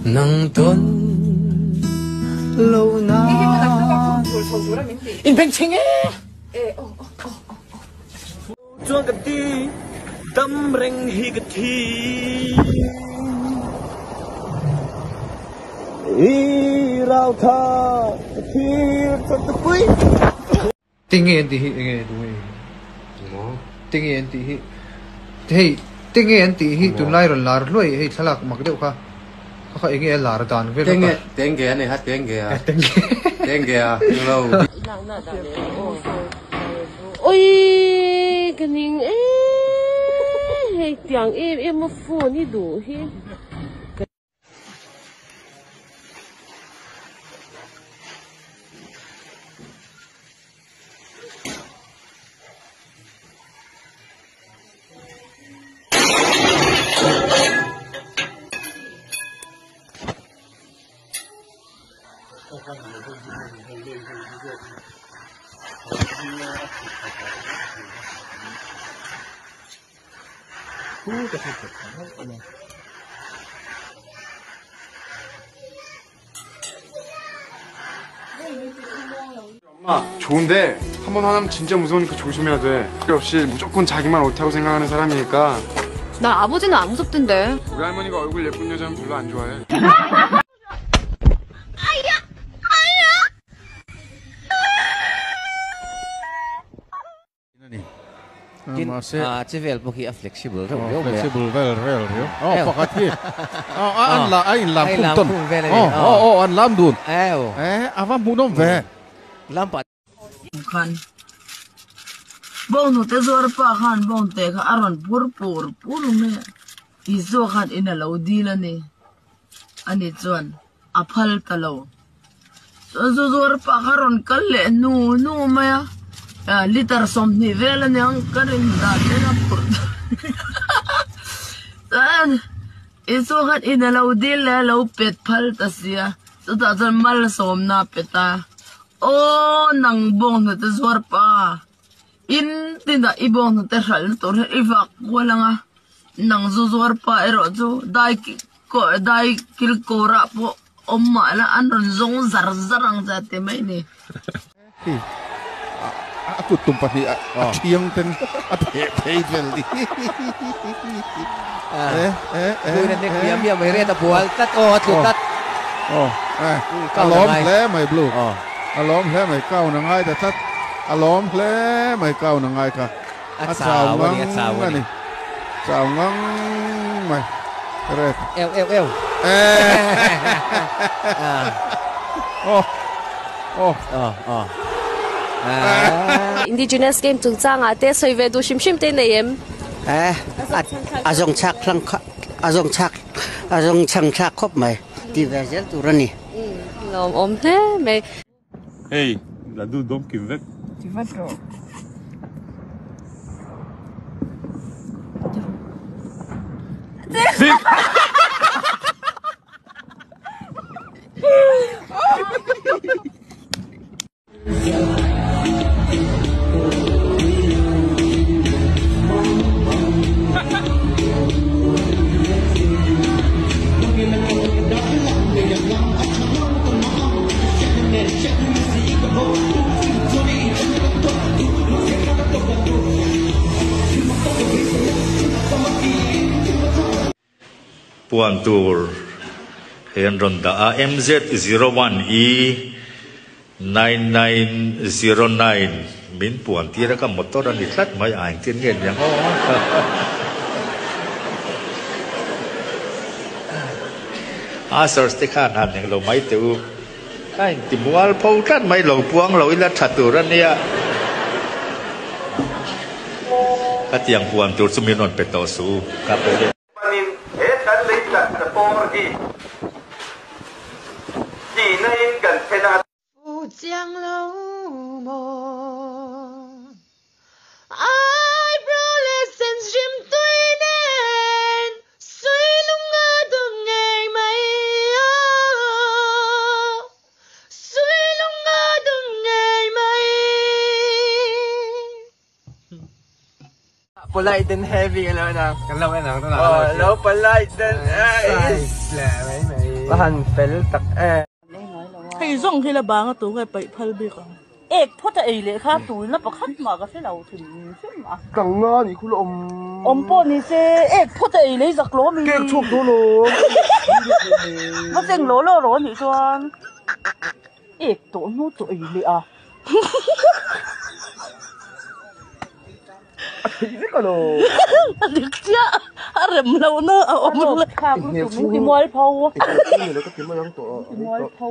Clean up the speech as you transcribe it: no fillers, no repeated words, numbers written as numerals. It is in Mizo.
Nang tawn lo na. In bengchheng e! Chuan ka ti, dam reng hi ka thi. I rau tha ka thir chuan ka pui. Tinge an tih hi enge duh nge Tinge an tih hi hei tinge an tih hi tunlai rawn lar hluai hei thlalak mak deuh kha kha kha enge a lar dan vel kha Tenge a ni kha tenge a tenge a englo. Oi ka ning e hei tiang em em a phone hi duh hi. 좋은데 한 번 화나면 진짜 무서우니까 조심해야 돼. 필요 없이 무조건 자기만 옳다고 생각하는 사람이니까. 나 아버지는 안 무섭던데. 우리 할머니가 얼굴 예쁜 여자는 별로 안 좋아해. Tin, Mahse a che vel pawh khi a flexible reuh riau mai a. Flexible vel vel riau. Aw pakhat hi a an la a in lam khum tawn. A in lam khum vel a ni. Aw aw an lam dun. Ew. Eh a va hmuhnawm ve. Lam pah. Khan bawnghnute zuar pa khan bawngte kha a rawn phur pur pur mai a, Isua khan in a lo dil a ni. Ani chuan a phal ta lo. Chuan zu zuar pa kha rawn kal leh hnu hnu mai a, liter 20 vel aniang ka rin dan ten a phurh ta Chuan Isua khan in a lo dil leh a lo pet phal ta si a, chutah chuan malsawmna a pe ta. Aw nang bawnghnute zuar pa, in tinah i bawnghnute hralhna tur hian i vak kual ang a, nang zu zuar pa erawh chu dai dai kil kawrah pawh awm mah la an rawn zawng zar zar ang che a ti mai ni. Hi a kut tum pahnih a thiang ten a theh phei vel ni. Buina nek miah miah mai ret a bual tlat aw a tlu tlat. Aw a lawm hle mai Blue a lawm hle mai kaun a ngai ta tlat a lawm hle mai kaun a ngai kha. A chau a ni, a chau a ni. Chau ngang mai. Red. Eu, eu, eu. Oh. Oh. Oh, oh. Indigenous game chungchangah te sawi ve duh hrim hrim te nei em? Eh, a zawng chhak hlang kha, a zawng chhak, a zawng chhang thlak khawp mai. Ti ve zel tur a ni. Lawmawm hle mai. Hei, la du dawm kim vek. Ti vat rawh. Zik! Puan tur hei an rawn dah a, MZ01E 9909 min puan tir a ka motor a ni tlat mai a engtin nge niang aw. A search te khan han eng lo mai teh u. Ka inti mual pho tlat mai lo puang lo ila tha tur a nia. Ka tiang huan tur chu min rawn pe tawh suh u. Ka pe leh. Panin he kan lei tlat na pawr hi tihna in kan then a. Fu chiang lo maw? Eyebrow leh sen hrim tui nen sui lung a dawm ngei mai a, sui lung a dawm ngei mai. Polite and heavy ka lo en ang. Kan lo en ang tunah kan lo hria. Lo polite and size leh mai mai. Va han fel tak em. Hei zawng hi la bang a tu nge paih phal bik ang. Ek phawt a ei leh kha tuina pakhat mah ka hre lo thim hrim a. Tlang nga ni khu la awm. Awm pawh ni se ek phawt a ei leh zak lo ami. Kek chhuak dawn lo. Va seng law law rawh anih chuan ek tawh hnu chaw ei leh a. A theih vek a lo. A dik chiah a rem lo na a awm lo. Thlak lutuk min ti mual pho. Min ti mual pho.